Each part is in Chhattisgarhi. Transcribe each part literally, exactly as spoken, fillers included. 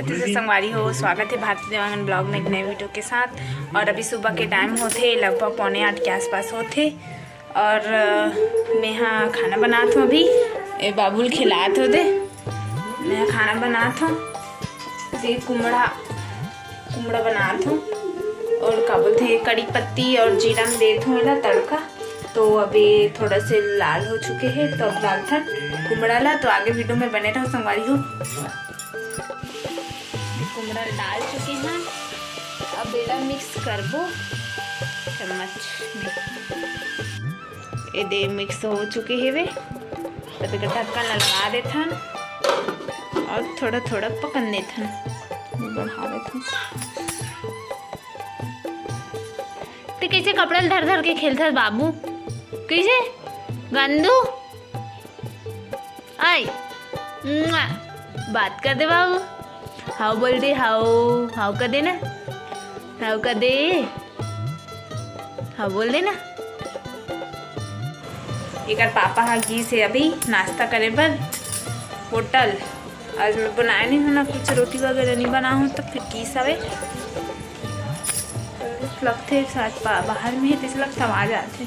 तो संगवारी हो, स्वागत है भारती देवांगन ब्लॉग में एक नए वीडियो के साथ। और अभी सुबह के टाइम होथे, लगभग पौने आठ के आसपास होथे। और अ, मैं हा खाना बनात हूँ अभी। ए बाबू ल खिलात हो दे, मैं हा खाना बनात हूँ। दे कुमड़ा, कुमड़ा बनात हूँ। और का बोलते हैं, कड़ी पत्ती और जीरा में देत हूँ एला तड़का। तो अभी थोड़ा से लाल हो चुके हैं, तो अब डालथन कुमड़ा ला। तो आगे वीडियो में बने रहो संगवारी हो। कुमड़ा डाल चुके हैं, अब एला मिक्स करबो चम्मच में। ये दे मिक्स हो चुके हेवे, तब एक ढक्कन ला लगा देथन और थोड़ा थोड़ा पकन देथन, बढ़ा देथन। ते कैसे कपड़ा ल धर धर के खेलथस बाबू? कैसे गंदू? आई, मुआ। बात कर दे बाबू। हाव बोल दे, हाव, हाव कर दे ना। हाव कर दे। हाव बोल दे ना। एकर पापा ह गीस हे अभी नाश्ता करे बर होटल। आज मैं बनाए नहीं हूँ ना कुछ, रोटी वगैरह नहीं बना हूँ, तो फिर गीस हवे। लगथे शायद बा-, बाहर में हे, तइसे लगथे आवाज आथे।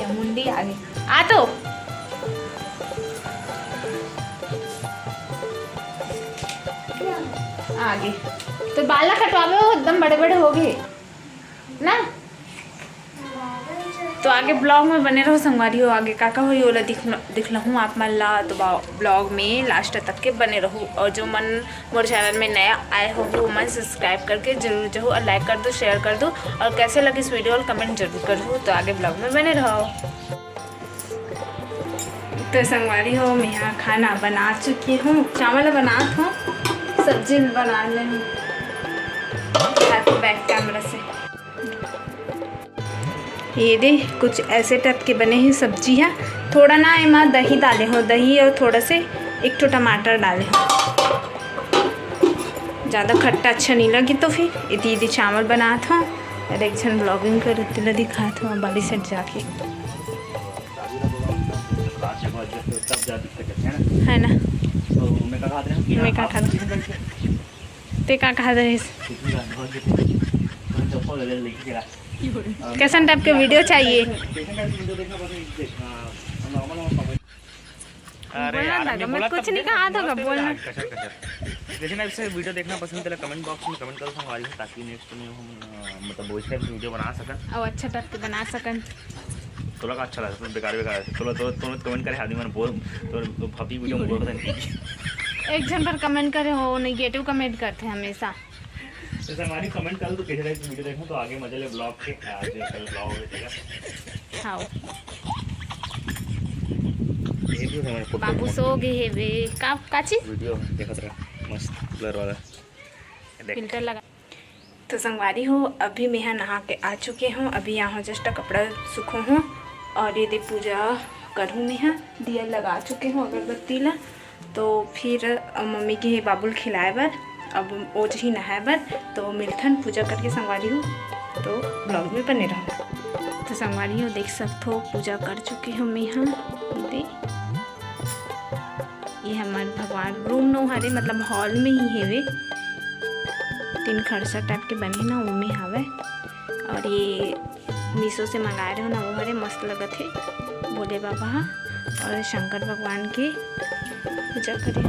या मुंडी आगे। आ तो। आगे। तो बाल ला कटवावे हो, एकदम बड़े-बड़े हो गए ना। तो आगे ब्लॉग में बने रहो संगवारी हो, आगे का का होई ओला दिख-, दिखलहूँ आप मन ला। तो बा-, ब्लॉग में लास्ट तक के बने रहो। और जो मन मोर चैनल में नया आए हो, वो मन सब्सक्राइब करके जरूर जाओ और लाइक कर दो, शेयर कर दो। और कैसे लगे इस वीडियो, कमेंट जरूर कर दो। तो आगे ब्लॉग में बने रहो। तो संगवारी हो, मैं यहाँ खाना बना चुकी हूँ, चावल बनात हूँ, सब्जी बना ले हूँ बैक कैमरा से। ये दे, कुछ ऐसे टाइप के बने हे सब्जी हा। थोड़ा ना एमा दही डाले हो, दही और थोड़ा से एक ठो टमाटर डाले हो। ज़्यादा खट्टा अच्छा नहीं लगी, तो फिर ये दीदी चावल बनात हो और एक झन ब्लॉगिंग करत तेला दिखात हो बाड़ी सेट जाके। है ना? मैं का खात, ते का खात रहिस? कैसन टाइप के वीडियो चाहिए? अरे बोलना यार, लगा, मैं बोला कुछ नहीं कहा था, बोलना। कशर, कशर। जैसे ना, इसे वीडियो देखना पसंद है, कमेंट बॉक्स में कमेंट करो, संगवारी हो, ताकि नेक्स्ट में हम, अ, मतलब, वही टाइप की वीडियो बना सकन। और अच्छा टाइप के बना सकन। तोला का अच्छा लगा? बेकार, बेकार है। तोला, तोला, तोला कमेंट करे, आदमी मन बोल, तो, तो भाभी वीडियो में बोल रहे हैं। एक झन पर कमेंट करे हो, नेगेटिव कमेंट करते हैं हमेशा। तो संगवारी, कमेंट कर दो, कैसे टाइप की वीडियो देखना, तो आगे मजा ले ब्लॉग के, आज कल ब्लॉग हो जाएगा। हाँ। ये भी हमारे फोटो बाबू सो गए हे बे। का, काची? वीडियो देखत रहा, मस्त ब्लर वाला। देख। फिल्टर लगा। तो संगवारी हो, अभी मैं यहाँ नहा के आ चुके हूँ। अभी यहाँ जस्ट कपड़ा सुखो हूँ और ये दे पूजा करूँ मैं यहाँ। दिया लगा चुके हूँ अगरबत्ती ला। तो फिर, अ, मम्मी के बाबू ल खिलाए बर, अब ओ जही नहाए बर, तो मिलथन पूजा करके संगवारी हो, तो ब्लॉग में बने रहो। तो संगवारी हो, देख सकथो, पूजा कर चुके हो मैं यहाँ। ये दे, ये हमार भगवान रूम नो हरे, मतलब हॉल में ही हेवे, तीन खड़सा टाइप के बने ना, ओमे हवे। और ये मीशो से मंगाए रहे ना, वो हरे मस्त लगत हे भोले बाबा हा और शंकर भगवान के पूजा करे।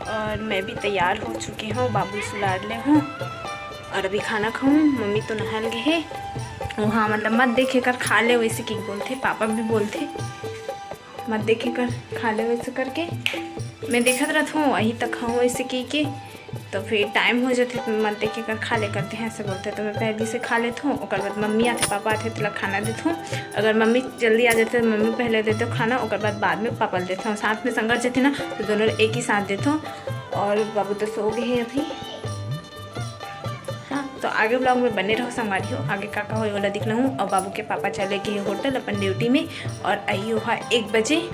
और मैं भी तैयार हो चुके हूँ, बाबू सुलार ले हूँ और अभी खाना खाऊँ। मम्मी तो नहाल गए हे, वहाँ मतलब मत देखे कर खा ले, वैसे कि बोलथे, पापा भी बोलथे मत देखे कर खा ले वैसे करके। मैं देखत रहत हूँ, वही तक खाऊँ वैसे की के। तो फिर टाइम हो जाथे, तो मत देखे कर खा ले करते हैं, ऐसे बोलते। तो मैं पहले से खा लेत हूँ, ओकर बाद मम्मी आथे, पापा आथे, तेला खाना देत हूँ। अगर मम्मी जल्दी आ जाथे, तो मम्मी पहले देते खाना, ओकर बाद, बाद में पापा ल देत हूँ। साथ में संगत जथे ना, तो दोनों एक ही साथ देत हूँ। और बाबू तो सो गए हैं अभी। हाँ, तो आगे ब्लॉग में बने रहो संगवारी हो, आगे का का होए वाला दिखना हूँ। और बाबू के पापा चले गए होटल अपन ड्यूटी में, और अही ओहा एक बजे,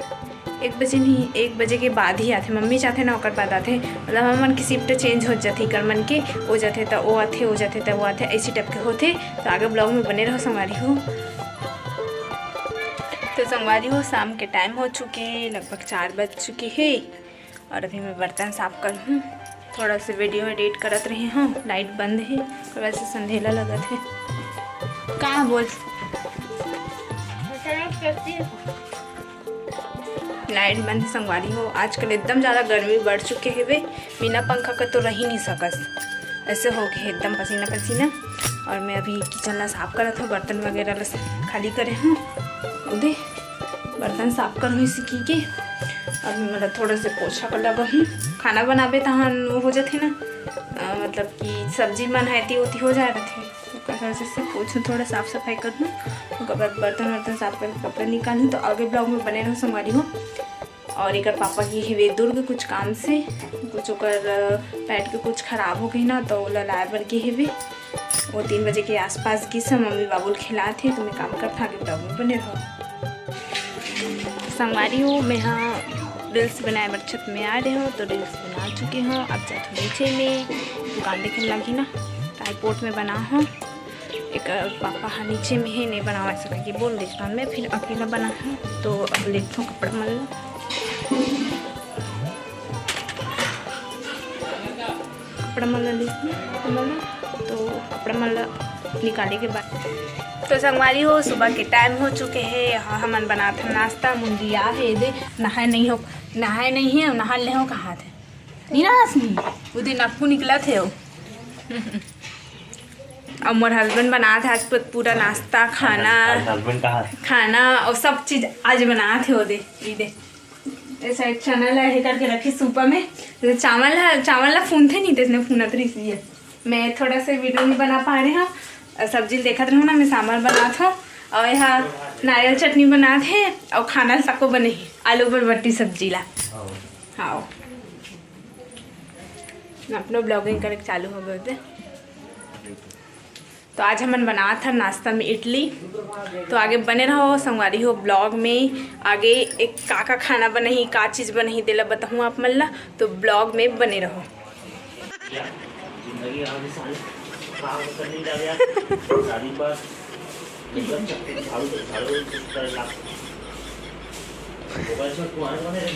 एक बजे नहीं, एक बजे के बाद ही आथे। मम्मी जाथे ना, ओकर बाद आथे। मतलब हमन के शिफ्ट चेंज हो जाथे, कर मन के ओ जाथे त ओ आथे, ओ जाथे त वो आथे, ऐसी टाइप के होथे। तो आगे ब्लॉग में बने रहो संगवारी हो। तो संगवारी हो, शाम के टाइम हो चुके, लगभग चार बज चुके हे। और अभी मैं बर्तन साफ कर हूँ, थोड़ा सा वीडियो एडिट करत रही हूँ, लाइट बंद है, थोड़ा सा संधेला लगत है। का बोल? लाइट बंद है संगवारी हो, आजकल एकदम ज़्यादा गर्मी बढ़ चुके हवे, बिना पंखा के तो रह ही नहीं सकस, ऐसे हो गए एकदम पसीना पसीना। और मैं अभी किचन ला साफ करत हूँ, बर्तन वगैरह ला खाली करे हूँ, उदे बर्तन साफ कर हुई सीखी के। अब मैं मतलब थोड़ा से पोछा कर लगा हूँ, खाना बनाबे तहन वो हो जाते ना, अ, मतलब कि सब्जी मन है ती होती हो जाए रहते, तो कचरा से पोछूँ, थोड़ा साफ सफाई कर दूँ। ओकर बाद बर्तन वर्तन साफ करके कपड़ा निकालूँ, तो आगे ब्लॉग में बने रहो संगवारी हो। और एकर पापा गे हेवे दुर्ग कुछ काम से, कुछ ओकर पैट के कुछ खराब हो गई ना, तो ओला लाए बर गे हेवे। वो तीन बजे के आसपास गिस, मम्मी बाबू ल खिलात हे, तो मैं काम करत आगे ब्लॉग में बने रहो। संगवारी हो, मैं हा रील्स बनाए बर छत में आ रहे हो, तो रील्स बना चुके हो। अब जात हो नीचे में, दुकान देखे लगी ना, ट्राईपोर्ट में बना हो। एक पापा हा नीचे में हे, नहीं बनावा सका कि बोल दे मैं फिर अकेला बना है, तो अब लेथों कपड़ा मन ला। कपड़ा मन ला लेथों, कपड़ा मन ला, तो कपड़ा मन ला निकाले के बाद तो संगवारी हो, सुबह के टाइम हो चुके हे। यहाँ हमन बनात हन नाश्ता। मुंडिया हे दे, नहाए नहीं हो, नहाए नहीं है, नहा ले हो कहा थे, नहीं नहास नहीं, वो दिन अक्कू निकला थे हो। अब मोर हस्बैंड बनात हे आज प-, पूरा नाश्ता, खाना, हस्बैंड कहाँ है? खाना और सब चीज आज बनात हे। वो दे, ये दे, ये साइड चना ला ये करके रखी सूपा में। तो चावल है, चावल ला फूनते नहीं, तो इसने फूनत रही है। मैं थोड़ा सा वीडियो नहीं बना पा रहे हूँ, और सब्जी देखत रहूँ ना, मैं सांभर बनात हूँ, और यहाँ नारियल चटनी बनात हे, और खाना सबको बने हे आलू बरबट्टी सब्जी ला। हाँ, अपनो ब्लॉगिंग करे के चालू हो गए थे। तो आज हमन बनात हन नाश्ता में इडली। तो आगे बने रहो संगवारी हो ब्लॉग में। आगे एक का का खाना बनही, का चीज़ बनही, तेला बताहूँ आप मन ला, तो ब्लॉग में बने रहो। जिंदगी आगे साल काम करने जा रहा है। शादी पर मतलब झाड़ू झाड़ू कर ला। मोबाइल से कुआं बने रहे।